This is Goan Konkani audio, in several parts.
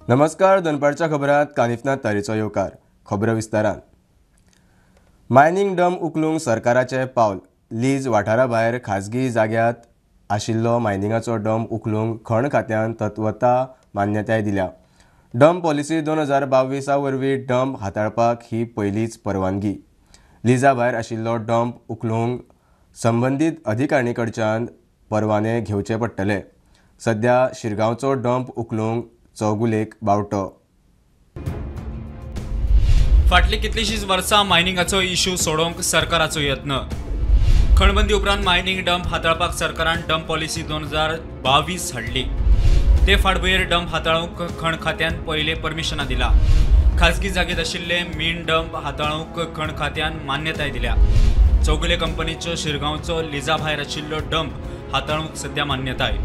नमस्कार, दनपारच्या खबरांत कानिफनाथ तारीचो येवकार. खबरो विस्तारान. मायनिंग डंप उखलूंक सरकाराचें पावल. लीज वाठारा भायर खाजगी जाग्यांत आशिल्लो मायनिंगाचो डंप उखलूंक खण खात्यान तत्वता मान्यताय दिल्या. डंप पॉलिसी 2022 वरवीं डंप हाताळपाक ही पयलीच परवानगी. लिजा भायर आशिल्लो डंप उखलूंक संबंदीत अधिकारिणी कडच्यान परवाने घेवचे पडटले. सध्या शिरगांवचो डंप उखलूंक चौगुलेक बावटो. फाटली कितलीशीच वर्सां मायनिंगाचो इश्यू सोडोवंक सरकाराचो यत्न. खणबंदी उपरांत मायनिंग डंप हाताळपाक सरकारान डंप पॉलिसी 2022 हाडली. ते फाटभुंयेर डंप हाताळूंक खण खात्यान पयले परमिशनां दिला. खाजगी जागेत आशिल्ले मीन डंप हाताळूंक खण खात्यान मान्यताय दिल्या. चौगुले कंपनीचो शिरगांवचो लिजा भायर आशिल्लो डंप हाताळूंक सध्या मान्यताय.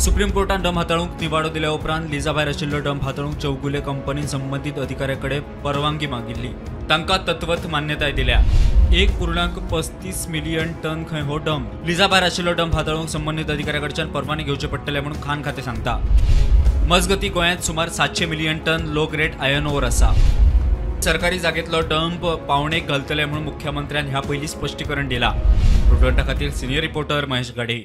सुप्रीम कोर्टान डंप हाताळूंक निवाडो दिल्या उपरांत लिजा भायर आशिल्लो डंप हाताळूंक चौगुले कंपनीन संबंदीत अधिकाऱ्या कडेन परवानगी मागिल्ली. तांकां तत्वत मान्यताय दिल्या. 1.35 मिलियन टन खंय हो डंप. लिजा भायर आशिल्लो डंप हाताळूंक संबंदीत अधिकाऱ्या कडच्यान परवानगी घेवचे पडटले म्हणून खान खातें सांगता. मजगती गोंयांत सुमार 700 million ton low grade iron ore आसा. सरकारी जागेंतलो डंप पावणेक घालतले म्हणून मुख्यमंत्र्यान ह्या पयलीं स्पश्टीकरण दिलां. प्रुडंटा खातीर सिनियर रिपोर्टर महेश गाडे.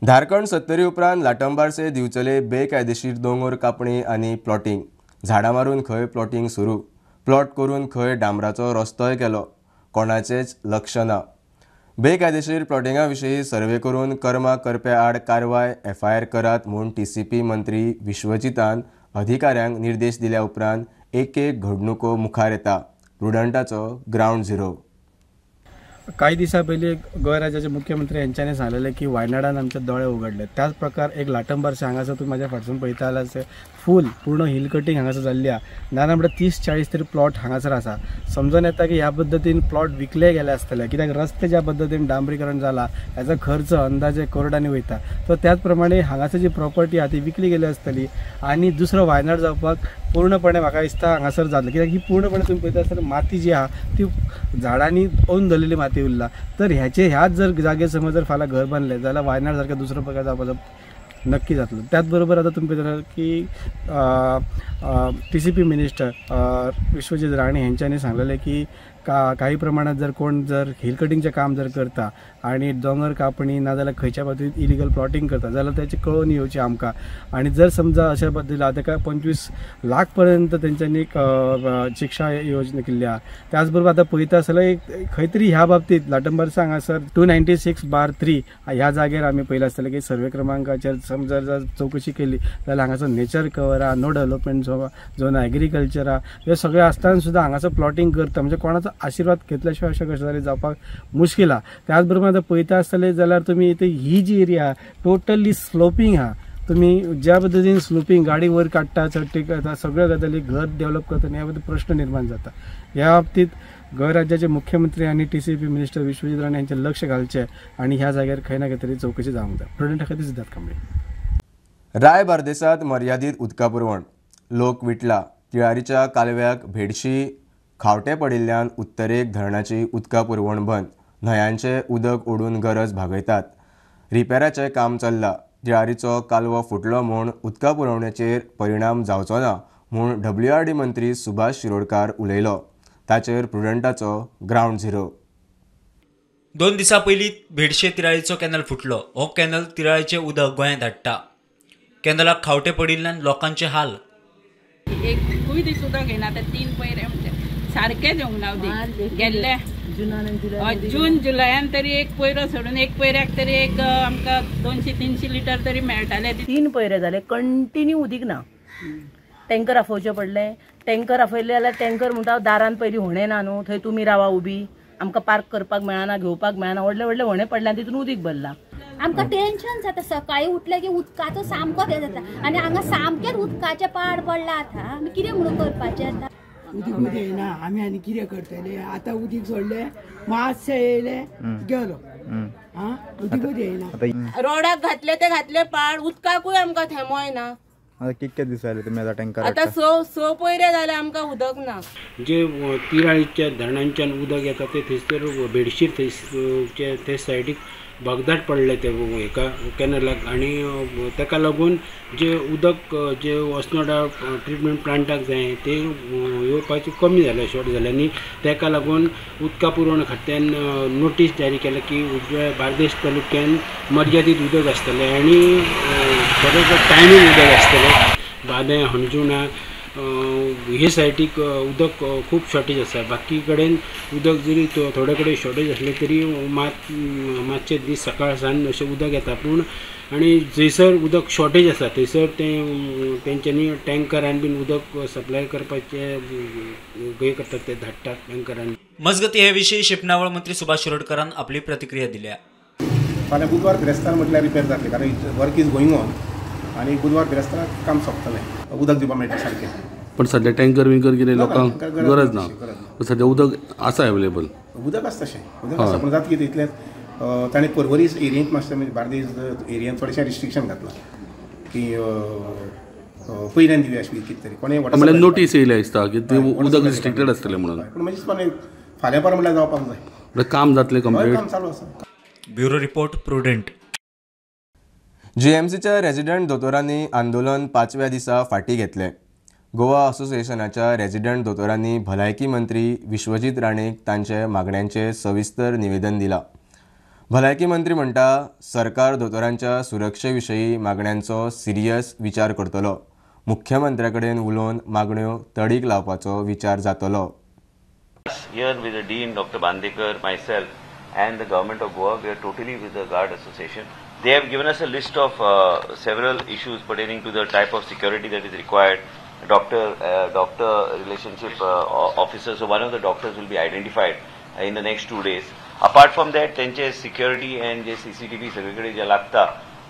झारखंड सत्तरी उपरांत लाटंबारसे दिवचले बेकायदेशीर दोंगर कापणी आनी प्लॉटिंग. झाडां मारून खंय प्लॉटिंग सुरू. प्लॉट करून खंय डांबराचो रस्तोय केलो. कोणाचेंच लक्ष ना. बेकायदेशीर प्लॉटिंगा विशीं सर्वे करून कर्मा करप्या आड कारवाय एफआयआर करात म्हूण टीसीपी मंत्री विश्वजितान अधिकाऱ्यांक निर्देश दिल्या उपरांत एक एक घडणुको मुखार येता. प्रुडंटाचो ग्रावंड झिरो. काही दिसा पयलीं गोंय राज्याचे मुख्यमंत्री यांच्यानी सांगलेले की वायनाडान आमचे दोळे उगडले. त्याच प्रकार एक लाटंबारसे हांगासर तुमी म्हाज्या फाटसून पळयता जाल्यार फूल पूर्ण हिल कटिंग हांगासर जाल्ली आहा. ना ना म्हणल्यार 30-40 तरी प्लॉट हांगासर आसा. समजून येता की ह्या पद्दतीन प्लॉट विकले गेले आसतले, कित्याक रस्ते ज्या पद्दतीन डांबरीकरण जाला हेजो खर्च अंदाजे करोडांनी वयता. सो त्याच प्रमाणे हांगासर जी प्रॉपर्टी आहा ती विकली गेली आसतली आनी दुसरो वायनाड जावपाक पूर्णपणे म्हाका दिसता हांगासर जातलें, कित्याक ही पूर्णपणे तुमी पळयता आसतना माती जी आहा ती झाडांनी ओन धरलेली माती उरला. तर ह्याचे ह्याच जर जागेर समज जर फाल्यां घर बांदलें जाल्यार वायनाड सारकें दुसरो प्रकार जावपाचो नक्की जातलो. त्याच बरोबर आतां तुमी पळयता की टीसीपी मिनिस्टर विश्वजीत राणे हेंच्यांनी सांगलेलें की काही प्रमाणात जर कोण जर हिल कटिंगचें काम जर करता आनी दोंगर कापणी ना जाल्यार खंयच्या पद्दतीन इलिगल प्लॉटिंग करता जाल्यार ताची कळोवन येवची आमकां. आनी जर समजा अशा पद्दतीन ताका 25 लाख पर्यंत तेंच्यांनी शिक्षा योजना केल्ली आहा. त्याच बरोबर आतां पळयता आसल्यार एक खंय तरी ह्या बाबतींत लाटंबारसा हांगासर 296/3 ह्या जाग्यार आमी पळयलें आसतलें की सर्वे क्रमांकाचेर समजा जर चवकशी केली जाल्यार हांगासर नेचर कवर आहा, नो डेव्हलपमेंट झोन, एग्रीकल्चर आहा, हे सगळें आसतना सुद्दां हांगासर प्लॉटिंग करता म्हणजे कोणाचो आशिर्वाद घेतल्या शिवाय अशा गजाली जावपाक मुश्कील आहा. त्याच बरोबर आतां पळयता आसतले जाल्यार तुमी इथे ही जी एरिया आहा टोटली स्लोपींग आहा. तुमी ज्या पद्दतीन स्लोपींग गाडी वयर काडटा चडटी करता सगळ्यो गजाली घर डेव्हलप करता ह्या बद्दल प्रश्न निर्माण जाता. ह्या बाबतींत गोंय राज्याचे मुख्यमंत्री आनी टीसीपी मिनिस्टर विश्वजीत राणे हांचें लक्ष घालचें आनी ह्या जाग्यार खंय ना खंय तरी चवकशी जावंक जाय. प्रुडंटा खातीर सिद्धार्थ कांबळे. राय बार्देसांत मर्यादीत उदका पुरवण. लोक विटला. तिळारीच्या कालव्याक भेडशी खावटे पडिल्ल्यान उत्तरेक धरणाची उदका पुरवण बंद. न्हंयांचें उदक ओडून गरज भागयतात. रिपेराचें काम चल्लां. तिळारीचो कालवो फुटलो म्हूण उदका पुरवणेचेर परिणाम जावचो ना म्हूण डब्ल्यूआरडी मंत्री सुभाष शिरोडकार उलयलो. ताचेर प्रुडंटाचो ग्रावंड झिरो. 2 दिसां पयलीं भेडशे तिराळीचो कॅनल फुटलो. हो कॅनल तिराळीचें उदक गोंयांत धाडटा. कॅनलाक खावटे पडिल्ल्यान लोकांचे हाल. एकूय दीस उदक येना. आतां 3 पयरे म्हणजे सारकें येवंक ना उदीक. गेल्ले जून जुलयान तरी एक पयरो सोडून एक पयऱ्याक तरी एक आमकां 200-300 लिटर तरी मेळटाले. 3 पयरे जाले कंटिन्यू उदीक ना. टँकर आफोवचें पडलें. टँकर आफयले जाल्यार टँकर म्हणटा दारान पयलीं होणें ना न्हू, थंय तुमी रावा उबी, आमकां पार्क करपाक मेळना, घेवपाक मेळना. व्हडले व्हडले होणे पडले आनी तितून उदीक भरलां. आमकां टेन्शन जाता. सकाळीं उठलें की उदकाचो सामको हें जाता आनी हांगा सामकेंच उदकाचें पाड पडलां. आतां आमी कितें म्हणून करपाचें? आतां उदीक येना, आमी आनी कितें करतले? आतां उदीक सोडलें, मातशें येयलें गेलो. आं, उदीकूच येयना. रोडाक घातले ते घातले पाड, उदकाकूय आमकां थेंबो येना. आतां कितके दीस जाले तुमी आतां टँकर? आतां 6 पयरे जाले आमकां उदक ना. जे तिराळीच्या धरणांच्यान उदक येता ते थंयसर भेडशीर थंयसर ते सायडीक भगदाट पडले ते हेका कॅनलाक आनी ताका लागून जे उदक जे अस्नोडा ट्रिटमेंट प्लांटाक जाय ते येवपाचें कमी जालें, शॉर्ट जालें आनी ताका लागून उदका पुरवण खात्यान नोटीस जारी केल्या की उजव्या बार्देश तालुक्यान मर्यादीत उदक आसतलें आनी थोडे टायमींग उदक आसतलें. बांदें, हणजुणा हे सायडीक उदक खूब शॉर्टेज आसा. बाकी कडेन उदक जरी थोडे कडेन शॉर्टेज आसलें तरी मातशे दीस सकाळ सांज अशें उदक येता, पूण आनी जंयसर उदक शॉर्टेज आसा थंयसर तें तेंच्यांनी टँकरान बीन उदक सप्लाय करपाचें हें करतात, ते धाडटात टँकरान. मजगती हे विशीं शिंपणावळ मंत्री सुभाष शिरोडकरान आपली प्रतिक्रिया दिल्या. फाल्यां बुधवार बिरेस्तार म्हटल्यार रिपेर जातलें, कारण वर्क is going on आनी बुधवार बिरेस्ताराक काम सोंपतलें, उदक दिवपाक मेळटा सारकें. पण सध्या टँकर विंकर कितें लोकांक गरज ना, सध्या उदक आसा अवेलेबल, उदक आसा तशें उदक आसा, पूण जाता कितें इतलेंच ताणें पर्वरी एरियेंत मातशें म्हणजे बार्देज एरियेंत थोडेशें रिस्ट्रिक्शन घातलां की पयल्यान दिवया अशें कितें तरी कोणें म्हणल्यार नोटीस येयल्या दिसता की ते उदक रिस्ट्रिक्टेड आसतलें म्हणून, पूण म्हणजे फाल्यां परां म्हणल्यार जावपाक जाय, काम जातलें कंप्लीट, काम चालू आसा. Bureau report, Prudent. जीएमसीच्या रेजिडंट दोतोरांनी आंदोलन 5व्या दिसा फाटीं घेतलें. गोवा असोसिएशनाच्या रेजिडंट दोतोरांनी भलायकी मंत्री विश्वजीत राणेक तांचे मागण्यांचें सविस्तर निवेदन दिलां. भलायकी मंत्री म्हणटा सरकार दोतोरांच्या सुरक्षे विशीं मागण्यांचो सिरियस विचार करतलो. मुख्यमंत्र्या कडेन उलोवन मागण्यो तडीक लावपाचो विचार जातलो. Here with the Dean Dr. Bandekar, myself and the government of Goa, we are totally with the Guard Association. They have given us a list of several issues pertaining to the type of security that is required, doctor relationship officer. So one of the doctors will be identified in the next 2 days. Apart from that, त्यांचे security and जे CCTV सगळीकडे जे लागता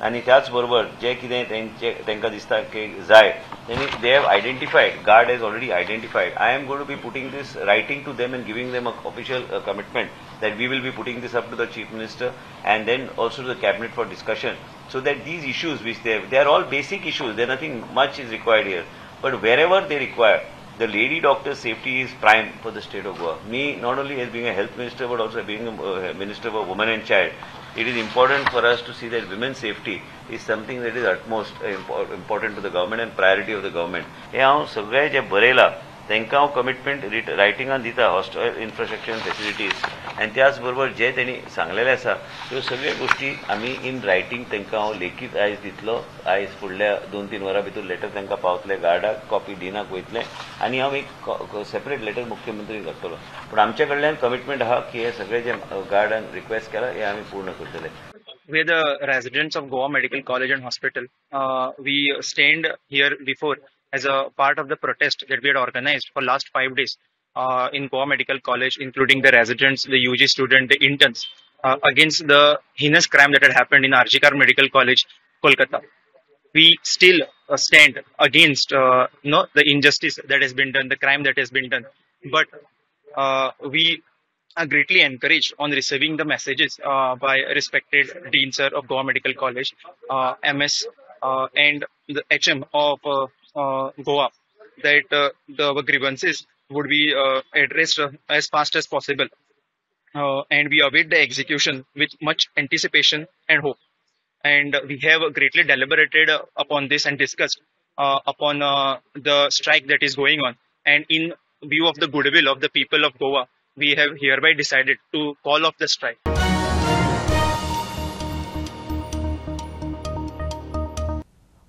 आणि त्याचबरोबर जे कितें तेंचे तांकां दिसता की जाय त्यांनी they have identified, guard has already identified. I am going to be putting this writing to them and giving them a official commitment that we will be putting this up to the Chief Minister and then also to the Cabinet for discussion, so that these issues which they are all basic issues, there nothing much is required here, but wherever they require, the lady doctor's safety is prime for the state of Goa. Me, not only as being a health minister but also being a minister for women and child, it is important for us to see that women's safety is something that is utmost important to the government and priority of the government. हे हांव सगळे जे बरयला तांकां हांव कमिटमेंट रायटिंगान दिता, हॉस्टेल इन्फ्रास्ट्रक्चर फॅसिलिटीज आनी त्याच बरोबर जे तेणी सांगलेले आसा त्यो सगळ्यो गोश्टी आमी इन रायटींग तांकां हांव लेखीत आयज दितलो. आयज फुडल्या 2-3 वरां भितर लेटर तांकां पावतले, गार्डाक कॉपी डिनाक वयतले आनी हांव एक सेपरेट लेटर मुख्यमंत्रीक धाडटलो. पूण आमच्या कडल्यान कमिटमेंट आहा की हे सगळे जे गार्डान रिक्वेस्ट केला हे आमी पूर्ण करतले. We are the residents of Goa Medical College and Hospital. We stand here before as a part of the protest that we had organized for last 5 days in Goa Medical College, including the residents, the UG student, the interns, against the heinous crime that had happened in RG Kar Medical College, Kolkata. We still stand against the injustice that has been done, the crime that has been done. But we are greatly encouraged on receiving the messages by respected Dean Sir of Goa Medical College, MS and the HM of Goa, that the grievances would be addressed as fast as possible, and we await the execution with much anticipation and hope. And we have greatly deliberated upon this and discussed upon the strike that is going on, and in view of the goodwill of the people of Goa, we have hereby decided to call off the strike.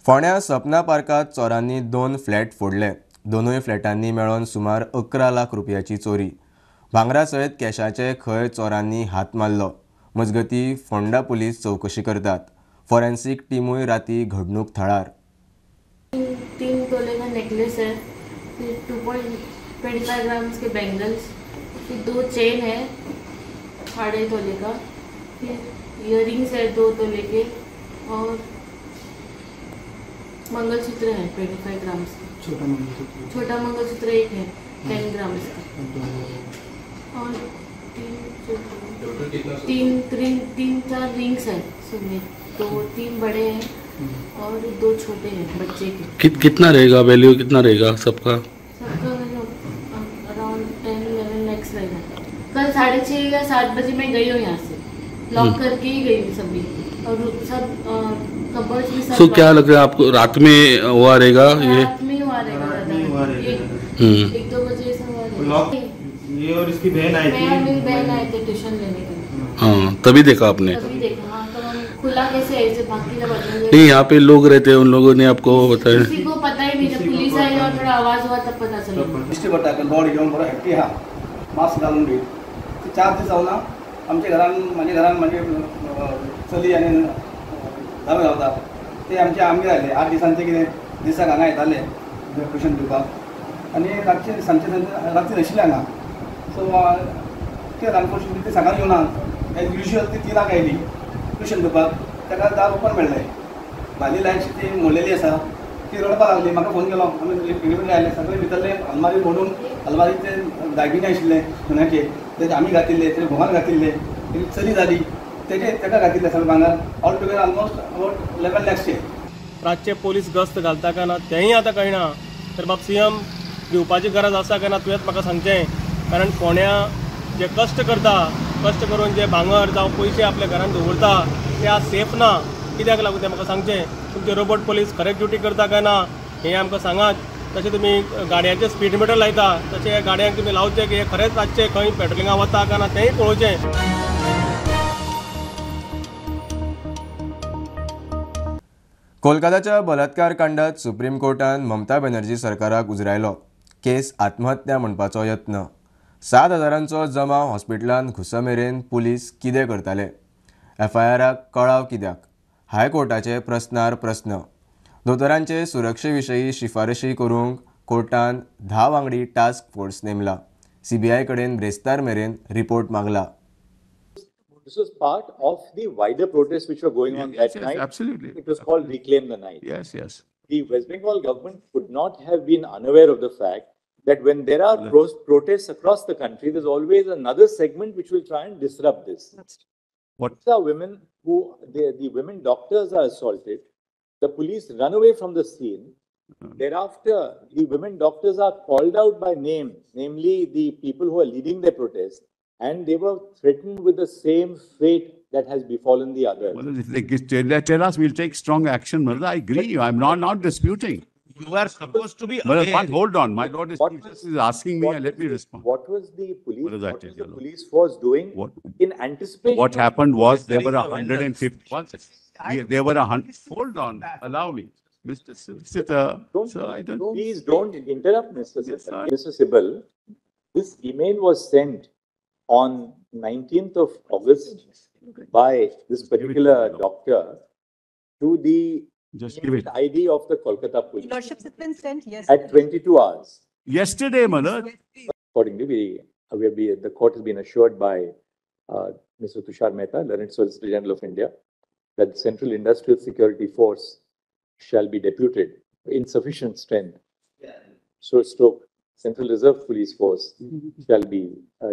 फोंड्या सपना पार्कात चोरांनी 2 फ्लॅट फोडले. दोनूय फ्लॅटांनी मेळोवन सुमार 11 लाख रुपयाची चोरी. भांगरा सयत कॅशाचे खंय चोरांनी हात मारलो. मजगती फोंडा पुलीस चवकशी करतात. फॉरेन्सिक टीमूय राती घडणूक थळार. 3 तोले का नेकलेस है, फिर 2.25 ग्राम्स के बैंगल्स, फिर 2 चेन है 2.5 तोले का, फिर इयरिंग्स है 2 तोले के और मंगलसूत्र है 25 ग्राम्स का. छोटा मंगलसूत्र एक है 10 ग्राम्स का और 3-4 रिंग्स है सोने, 2-3 बड़े हैं और 2 छोटे हैं बच्चे के. कितना रहेगा वैल्यू, कितना रहेगा सबका? सबका अराउंड 10-11 लाख रहेगा. कल 6:30 या 7 बजे मैं गई हूँ यहाँ से. लॉक करके ही गई सभी और सब कबर्ड्स भी सब। तो क्या लग रहा है आपको, रात में हुआ रहेगा ये? रात में हुआ रहेगा, 1-2 बजे ऐसा हुआ रहेगा। ये और इसकी बहन आई थी, मैं और मेरी बहन आए थे ट्यूशन लेने के लिए। हाँ, तभी देखा आपने? तभी देखा, हाँ। तो हम खुला कैसे ऐसे भाग के नहीं, यहाँ पे लोग रहते हैं, उन लोगों ने आपको बताया? किसी को पता ही नहीं, जब पुलिस आई और थोड़ा आवाज हुआ तब पता चला। दिश्टी पडटा बॉडी घेवन बरो हॅप्पी आहा, मास्क घालून बी 4 दीस जावना आमच्या घरान, म्हाज्या घरान म्हाजे चली आनी जावं रावता, ते आमचे आमगेर आयले 8 दिसांचे कितें दिसाक हांगा येताले ट्युशन दिवपाक आनी रातचे सांजचे रातचे नाशिल्ले हांगा। सो ते अनफॉर्च्युनेटली ते सकाळी येवना, एज युजल ती 3 आयली ट्युशन दिवपाक, ताका दार ओपन मेळ्ळें, भायली लायट ती मोडलेली आसा, ती रडपाक लागली, म्हाका फोन केलो, आमी इमिडिएटली आयले, सगळे भितरले अलमारी मोडून अलमारीचे दागिने आशिल्ले सोन्याचे ते आमी घातिल्ले, ते घोवान घातिल्ले, तेजी चली जाली तेजे ताका घातिल्ले सगळे भांगर, ऑल टुगेदर ऑलमोस्ट अबाउट 11 लॅक्सचे। रातचे पोलीस गस्त घालता काय ना तेंय आतां कळना, तर बाब सीएम दिवपाची गरज आसा काय ना तुवेंच म्हाका सांगचें, कारण फोंड्या जे कश्ट करता, कश्ट करून जे भांगर जावं पयशे आपल्या घरान दवरता ते आज सेफ ना, कित्याक लागून तें म्हाका सांगचें। तुमचे रोबोट पोलीस खरेंच ड्युटी करता काय ना हें आमकां सांगात। तशें तुमी गाडयांचे स्पीड मिटर लायता, तशें गाडयांक तुमी लावचें की हे खरेंच रातचें खंय पेट्रोलिंगा वता काय ना तेंय पळोवचें। कोलकाताच्या बलात्कार कांडात सुप्रीम कोर्टान ममता बॅनर्जी सरकाराक उजरायलो। केस आत्महत्या म्हणपाचो यत्न। 7,000 जमाव हॉस्पिटलांत घुसमेरेन पुलीस कितें करताले? एफआयआराक कळाव कित्याक? हायकोर्टाचे प्रस्नार प्रस्न। दोतोरांचे सुरक्षे विशीं शिफारशी करूंक कोर्टान 10 वांगडी टास्क फोर्स नेमला। सीबीआय कडेन ब्रेस्तार मेरेन report मागला। This was part of the wider protests which were going on that night. Absolutely. It was called Reclaim the Night. Yes, yes. The West Bengal government could not have been unaware of the fact that when there are protests across the country, there's always another segment which will try and disrupt this. What? These are women who, the women doctors are assaulted. The police run away from the scene. Thereafter, the women doctors are called out by name, namely the people who are leading the protest, and they were threatened with the same fate that has befallen the others. Well, if they tell us, we'll take strong action. I agree. I'm not disputing. You are supposed to be aware. But hold on. My Lord is asking me, and let me respond. What was the police, what was the police force doing in anticipation? What happened was there were 150. There were 100. Hold on. Allow me. Mr. Solicitor, sir, I don't. Please don't interrupt, Mr. Sibal. Mr. Sibal, this email was sent on 19th of August by this particular doctor to the ID of the Kolkata police. Lordships, it's been sent yesterday. At 22 hours. Yesterday, Manoj. Accordingly, the court has been assured by Mr. Tushar Mehta, Learned Solicitor General of India, that the Central Industrial Security Force shall be deputed in sufficient strength. So, stroke Central Reserve Police Force shall be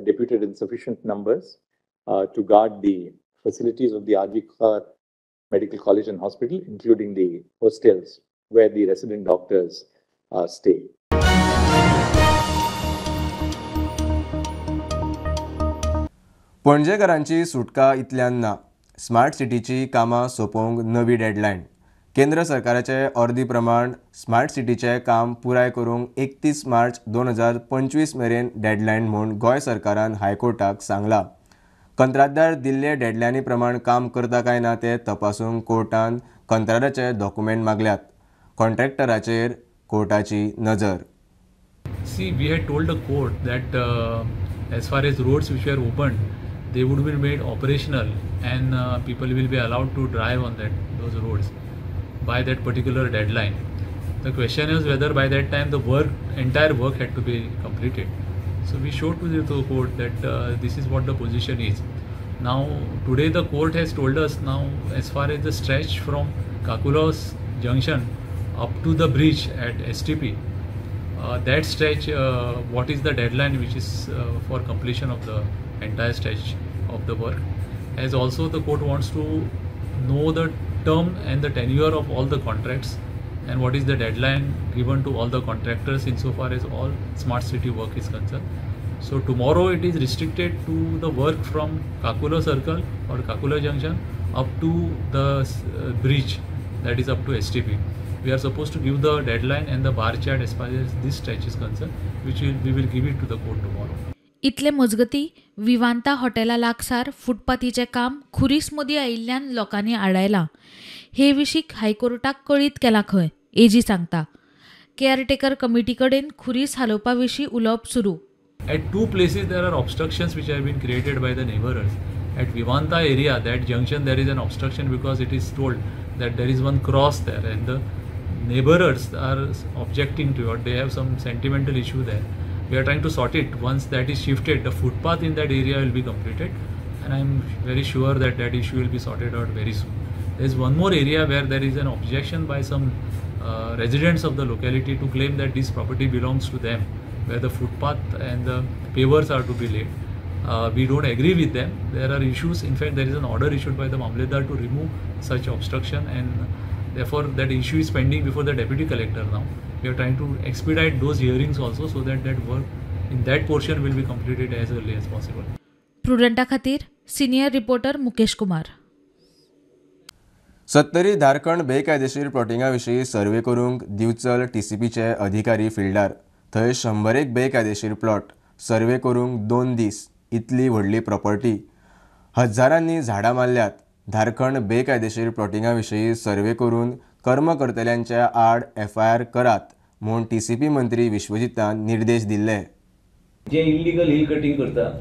deputed in sufficient numbers to guard the facilities of the RG Kar Medical College and Hospital, including the hostels where the resident doctors stay. पणजेकारांची सुटका इतल्यान ना. स्मार्ट सिटीची कामां सोंपोवंक नवी डेडलायन. केंद्र सरकाराचे अर्दी प्रमाण स्मार्ट सिटीचें काम पुराय करूंक 31 मार्च 2025 मेरेन डेडलायन म्हूण गोंय सरकारान हायकोर्टाक सांगलां. कंत्राटदार दिल्ले डेडलायनी प्रमाण काम करता काय ना तें तपासूंक कोर्टान कंत्राटाचे डॉक्युमेंट मागल्यात. कॉन्ट्रॅक्टराचेर कोर्टाची नजर. See, we had told the court that as far as roads which were opened, they would be made operational and people will be allowed to drive on those roads by that particular deadline. The question is whether by that time the entire work had to be completed. So we showed to the court that this is what the position is. Now today the court has told us, now as far as the stretch from Kakulos junction up to the bridge at STP, that stretch, what is the deadline which is for completion of the entire stretch of the work. As also the court wants to know the term and the tenure of all the contracts and what is the deadline given to all the contractors insofar as all smart city work is concerned. So tomorrow it is restricted to the work from Kakulo circle or Kakulo junction up to the bridge, that is up to STP. We are supposed to give the deadline and the bar chart as far as this stretch is concerned, which we will give it to the court tomorrow. इतले मजगती विवांता हॉटेला लागसार फुटपाथीचें काम खुरीस मदीं आयिल्ल्यान लोकांनी आडायलां. हे विशीं हायकोर्टाक कळीत केलां खंय, एजी सांगता. केअरटेकर कमिटी कडेन खुरीस हालोवपा विशीं उलोवप सुरू. At two places there are obstructions which have been created by the neighborers. At Vivanta area, that junction, there is an obstruction because it is told that there is one cross there and the neighborers are objecting to it. They have some sentimental issue there. We are trying to sort it. Once that is shifted, the footpath in that area will be completed and I am very sure that that issue will be sorted out very soon. There is one more area where there is an objection by some residents of the locality to claim that this property belongs to them, where the footpath and the pavers are to be laid. We don't agree with them. There are issues. In fact, there is an order issued by the Mamledar to remove such obstruction, and therefore that issue is pending before the deputy collector now. We are trying to expedite those hearings also so that that work in that portion will be completed as early as possible. Prudenta खातीर senior reporter Mukesh Kumar. Sattari Dharkand बेकायदेशीर प्लॉटिंगा विशीं सर्वे करूंक दिवचल टीसीपीचे अधिकारी फिल्डार. थंय 101 बेकायदेशीर प्लॉट सर्वे करूंक 2 दीस इतली व्हडली प्रॉपर्टी. हजारांनी झाडां मारल्यात. धारखंड बेकायदेशीर प्लॉटिंगा विशीं सर्वे करून कर्म करतल्यांच्या आड एफआयआर करात म्हूण टीसीपी मंत्री विश्वजीतान निर्देश दिल्ले. जे इल्लीगल हिल कटिंग करता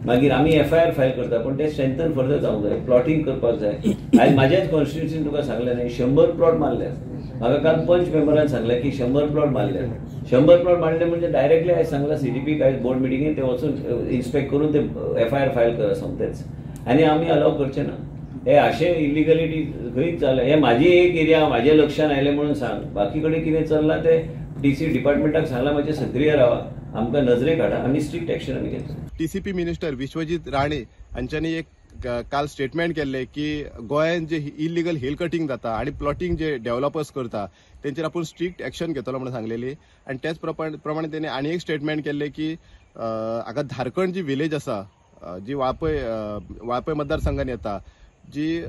मागीर आमी एफआयआर फायल करता, पण ते स्ट्रेंथन फर्दर जावंक जाय, प्लॉटिंग करपाक जाय. आयज म्हाज्याच कॉन्स्टिट्युन्सीन तुका सांगलें न्ही, 100 प्लॉट मारले. म्हाका काल पंच मेंबरान सांगलें की 100 प्लॉट मारले. 100 प्लॉट मारले म्हणजे डायरेक्टली आयज सांगलां सीडीपीक, आयज बोर्ड मिटिंगेन ते वचून इन्स्पेक्ट करून ते एफआयआर फायल करा सोमतेच, आनी आमी अलाव करचे ना. हे अशें इलिगलिटी खंयच जालें. हे म्हाजी एक एरिया म्हाज्या लक्षान आयलें म्हणून सांग, बाकी कडेन कितें चल्लां तें डीसी डिपार्टमेंटाक सांगलां मातशें सक्रीय रावा, आमकां नजरेक हाडा, आमी स्ट्रिक्ट एक्शन आमी घेतले. टीसीपी मिनिस्टर विश्वजीत राणे हांच्यांनी एक काल स्टेटमेंट केल्लें की गोंयांत जे इलिगल हिल कटिंग जाता आनी प्लॉटिंग जे डेव्हलपर्स करता तेंचेर आपूण स्ट्रिक्ट एक्शन घेतलो म्हणून सांगलेली. आनी तेच प्रमाणे तेणी आनी एक स्टेटमेंट केल्लें की हांगा धारखंड जी विलेज आसा, जी वाळपय मतदारसंघान येता, जी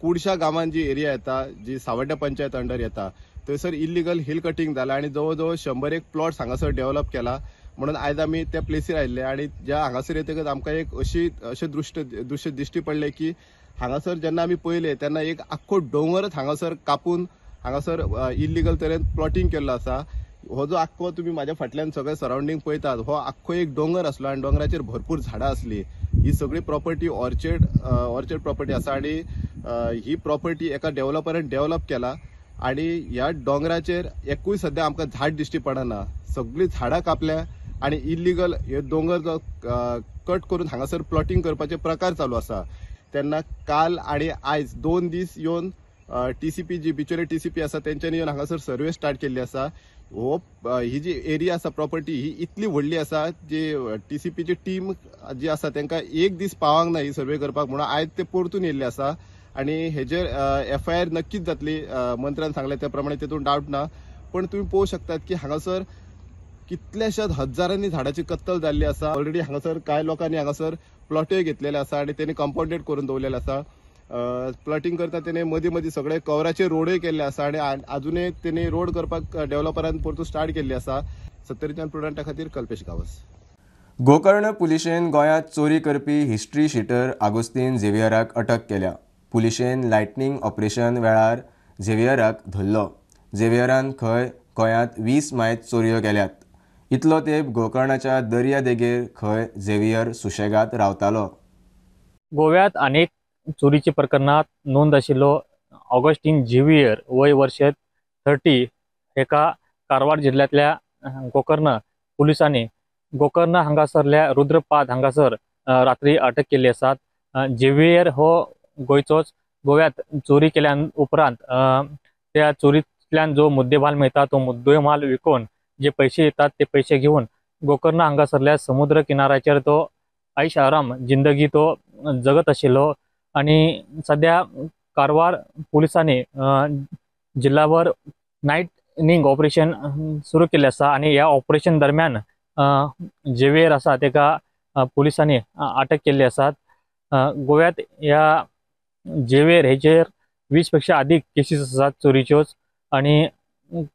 कुडशा गांवान जी एरिया येता, जी सावड्ड्या पंचायत अंडर येता, थंयसर इलिगल हिल कटिंग जाला आनी जवळ जवळ 101 प्लॉट्स हांगासर डेव्हलप केला. म्हणून आयज आमी त्या प्लेसीर आयिल्ले आनी ज्या हांगासर येतकच आमकां एक अशें दृश्य दिश्टी पडलें की हांगासर जेन्ना आमी पळयलें तेन्ना एक आख्खो दोंगरच हांगासर कापून हांगासर इल्लीगल तरेन प्लॉटिंग केल्लो आसा. हो जो आख्खो तुमी म्हाज्या फाटल्यान सगळे सरावंडींग पळयतात हो आख्खो एक दोंगर आसलो आनी दोंगराचेर भरपूर झाडां आसली. ही सगळी प्रॉपर्टी ऑर्चर्ड प्रॉपर्टी आसा आनी ही प्रॉपर्टी एका डेव्हलपरान डेव्हलप केला आनी ह्या दोंगराचेर एकूय सद्या आमकां झाड दिश्टी पडना. सगळीं झाडां कापल्या आनी इल्लीगल हे दोंगर जो कट करून हांगासर प्लॉटिंग करपाचे प्रकार चालू आसा. तेन्ना काल आनी आयज 2 दीस येवन टीसीपी जी बिचोले टीसीपी आसा तेंच्यांनी येवन हांगासर सर्वे स्टार्ट केल्ली आसा. हो ही जी एरिया आसा प्रॉपर्टी ही इतली व्हडली आसा जी टीसीपीची टीम जी आसा तांकां एक दीस पावंक ना ही सर्वे करपाक, म्हणून आयज ते परतून येयल्ले आसा आनी हेजेर एफआयआर नक्कीच जातली. मंत्र्यान सांगलें त्या प्रमाणे तेतून डावट ना, पण तुमी पळोवंक शकतात की हांगासर कितल्याशाच हजारांनी झाडाची कत्तल जाल्ली आसा. ऑलरेडी हांगासर कांय लोकांनी हांगासर प्लॉटय घेतलेले आसा आनी तेणी कंपाउंडेड करून दवरलेले आसा. प्लॉटिंग करता तेणे मदीं मदीं सगळे कवराचे रोडय केल्ले आसा आनी आजुनय तेणी रोड करपाक डेव्हलपरान परतून स्टार्ट केल्ली आसा. सत्तरीच्यान प्रुडंटा खातीर कल्पेश गांवस. गोकर्ण पुलिशेन गोंयांत चोरी करपी हिस्ट्री शिटर आगोस्तीन झेवियराक अटक केल्या. पुलिशेन लायटनिंग ऑपरेशन वेळार झेवियराक धरलो. झेवियरान खंय गोंयांत 20 मायत चोरयो केल्यात. इतलो तेंप गोकर्णाच्या दर्या देगेर खंय झेवियर सुशेगाद रावतालो. गोव्यात अनेक चोरीच्या प्रकरणात नोंद आशिल्लो ऑगस्टीन झेवियर वय वर्ष 30 हेका कारवार जिल्ह्यांतल्या गोकर्ण पुलिसांनी गोकर्ण हांगासरल्या रुद्रपाद हांगासर रात्री अटक केल्ली आसात. झेवियर हो गोंयचोच. गोव्यात चोरी केल्या उपरांत त्या चोरींतल्यान जो मुद्देमाल मेळटा तो मुद्देमाल विकून जे पैसे येतात ते पैसे घेवन गोकर्ण हांगासरल्या समुद्र किनाऱ्याचेर तो ऐश आराम जिंदगी तो जगत आशिल्लो. आनी सद्या कारवार पुलिसांनी जिल्हाभर नायटनिंग ऑपरेशन सुरू केल्लें आसा आनी ह्या ऑपरेशन दरम्यान झेवियर आसा तेका पुलिसांनी अटक केल्ली आसात. गोव्यात ह्या झेवियर हेचेर 20 पेक्षा अधिक केसीस आसात चोरीच्योच आनी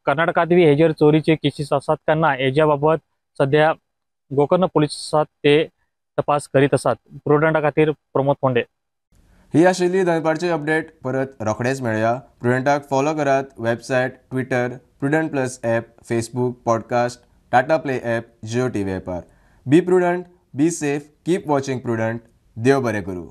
कर्नाटकांत बी हेजेर चोरीचे केसीस आसात काय ना हेज्या बाबत सध्या गोकर्ण पुलीस आसात ते तपास करीत आसात. प्रुडंटा खातीर प्रमोद फोंडे. ही आशिल्ली दनपारची अपडेट. परत रोखडेच मेळया. प्रुडंटाक फॉलो करात website, Twitter, Prudent plus app, Facebook, podcast, Tata Play app, Jio TV ॲपार. Be prudent, be safe, keep watching Prudent. देव बरें करूं.